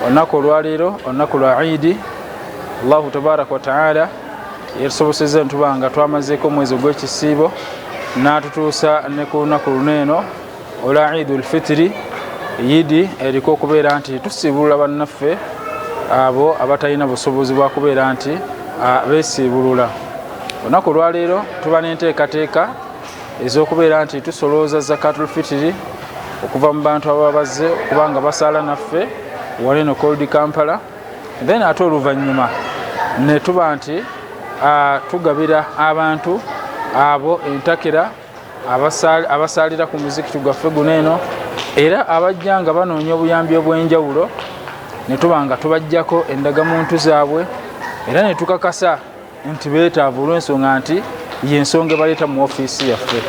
Olunaku olwaleero olunaku lwa Idi. Allahu tabaraka wataala yatusobosezza ntuba nga twamazeeko omwezi ogw'ekisiibo n'atutuusa ne ku lunaku luno eno olwa Idu lfitiri, Yidi eriko okubeera nti tusiibulula bannaffe abo abatalina busobozi bwa kubeera nti beesiibulula. Olunaku olwaleero tuba n'enteekateeka ez'okubeera nti tusolooza zakatul fitiri okuva mu bantu ababa bazze okuba nga basaala naffe wano eno Old Kampala, then ate oluvannyuma ne tuba nti tugabira abantu abo entakera abasaalira ku muzikiti gwaffe guno eno, era abajja nga banoonya obuyambi obw'enjawulo ne tuba nga tubajjako endagamuntu zaabwe era ne tukakasa nti beetaavu olw'ensonga nti yensonga ebaleeta mu ofiisi yaffe.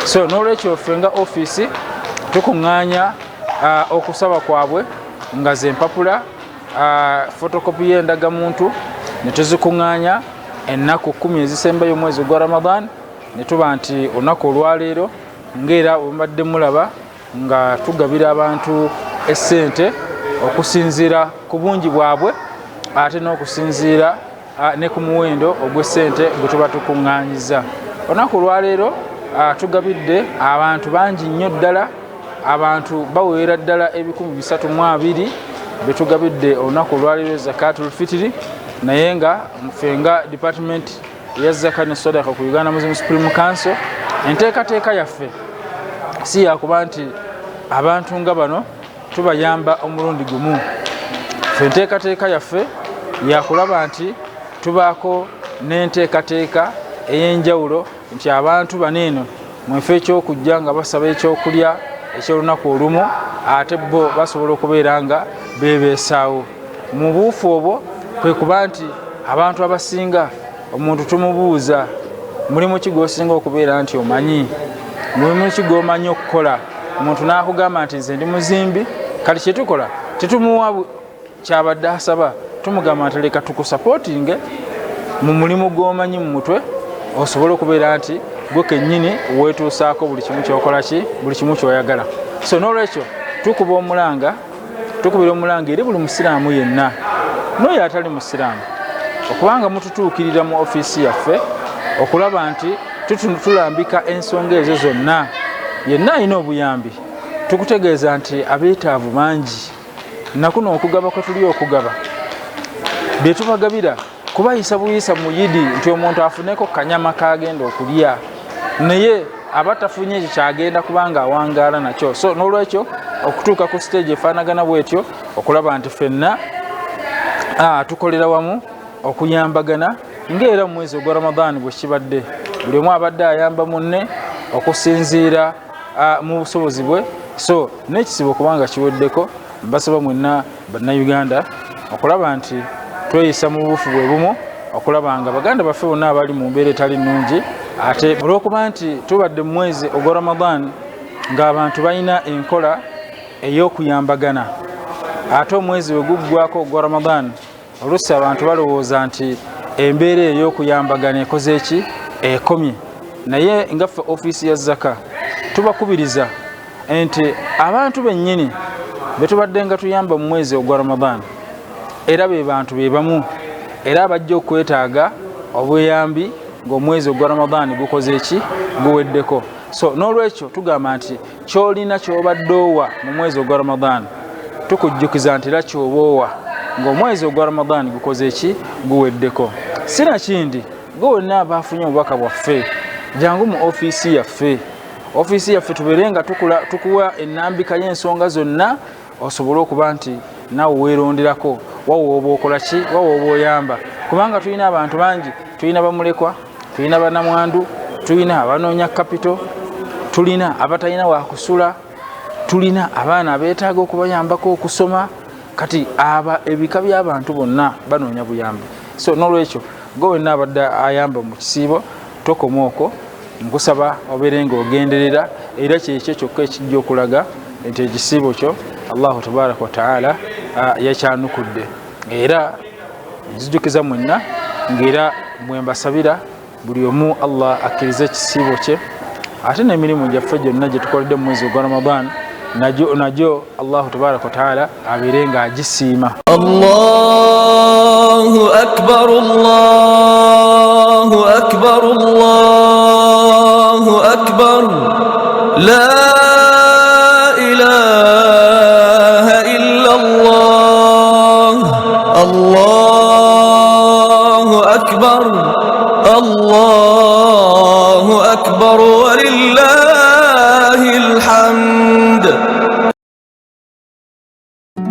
So n'olwekyo ffe nga ofiisi tukuŋŋaanya okusaba kwabwe nga zempapula, photocopy y'endagamuntu, ne tuzikuŋŋaanya ennaku 10 ezisembayo omwezi ogwa Ramadan, ne tuba nti olunaku olwaleero ng'era bwembadde mulaba nga tugabira abantu essente okusinziira ku bungi bwabwe ate n'okusinziira ne ku muwendo ogw'essente gwe tuba tukuŋŋaanyiza. Olunaku olwaleero tugabidde abantu bangi nnyo ddala, abantu baweera ddala 320 betugabidde olunaku olwaleero zakatul fitiri. Naye nga ffe nga department ya zaka ne sadaka ku Uganda Muslim Supreme Council, enteekateeka yaffe si yakuba nti abantu nga bano tubayamba omulundi gumu. Ffe enteekateeka yaffe yakulaba nti tubaako n'enteekateeka ey'enjawulo nti abantu bano eno mwefe ekyokujja nga basaba ekyokulya ekyolunaku olumu, ate bo basobola okubeera nga bebeesaawo. Mu buufu obwo kwe kuba nti abantu abasinga omuntu tumubuuza, mulimu ki gw'osinga okubeera nti omanyi, mulimu ki gw'omanyi okukola? Omuntu n'akugamba nti nze ndi muzimbi. Kati kyetukola, tetumuwa kyabadde asaba, tumugamba nti leka tukusapootinge mu mulimu gw'omanyi mu mutwe osobole okubeera nti gwe kennyini weetuusaako buli kimu kyokola ki, buli kimu kyoyagala. So n'olwekyo tukuba omulanga, tukubira omulanga eri buli musiraamu yenna n'oyo atali musiraamu okubanga mututuukirira mu ofiisi yaffe okulaba nti tulambika ensonga ezo zonna. Yenna alina obuyambi, tukutegeeza nti abeetaavu bangi. Nakuno okugaba kwe tuli okugaba, bye tubagabira kubayisa buyisa mu Yidi nti omuntu afuneko kanyama kagenda okulya, naye aba tafunye ekyo kyagenda kubanga awangaala nakyo. So n'olwekyo okutuuka ku stage efaanagana bwetyo okulaba nti ffenna tukolera wamu okuyambagana ng'era mu mwezi ogwa Ramadan bwe kibadde, buli omu abadde ayamba munne okusinziira mu busobozi bwe. So n'ekisibo kubanga kiweddeko, mbasaba mwenna Bannayuganda okulaba nti tweyisa mu bubuufu bwe bumu okulaba nga baganda baffe bonna abali mu mbeera etali nnungi. Ate olw'okuba nti tubadde mu mwezi ogwa Ramadan ng'abantu balina enkola ey'okuyambagana, ate omwezi we guggwako ogwa Ramadan, oluusi abantu balowooza nti embeera ey'okuyambagana ekoze eki, ekomye. Naye nga ffe ofiisi ya zaka tubakubiriza nti abantu bennyini betubadde nga tuyamba mu mwezi ogwa Ramadan era be bantu be bamu era abajja okwetaaga obuyambi ng'omwezi ogwa Ramadan gukoze eki, guweddeko. So n'olwekyo tugamba nti kyolina kyobadde owa mu mwezi ogwa Ramadan, tukujjukiza nti era kyoba owa ng'omwezi ogwa Ramadan gukoze eki, guweddeko. Sinakindi gwe wenna abaafunye obubaka bwaffe, jangu mu ofiisi yaffe, ofiisi yaffe tubeere nga tukuwa ennambika y'ensonga zonna osobole okuba nti naawe weeronderako wawa oba okola ki, wawa oba oyamba, kubanga tulina abantu bangi, tulina bamulekwa, tulina banamwandu, tulina abanoonya kapito, tulina abatalina wakusula, tulina abaana abeetaaga okubayambako okusoma. Kati aba ebika by'abantu bonna banoonya buyambi. So n'olwekyo gwe wenna abadde ayamba mu kisiibo, tokoma okwo, nkusaba obeere nga ogenderera, era kyekyo kyokka ekijja okulaga nti ekisiibo kyo Allahu tabaraka wataala yakyanukudde. Era nzijukiza mwenna ngaera mwembasabira buli omu Allah akkirize ekisiibo kye, ate n'emirimu gyaffe gyonna gye tukoledde mu mwezi ogwa Ramadan Najo Allahu tabaraka wataala abeere nga agisiima. Allahu akbar, Allahu akbar, Allahu akbar, la ilaha illa Allah, Allahu akbar, Allahu akbar.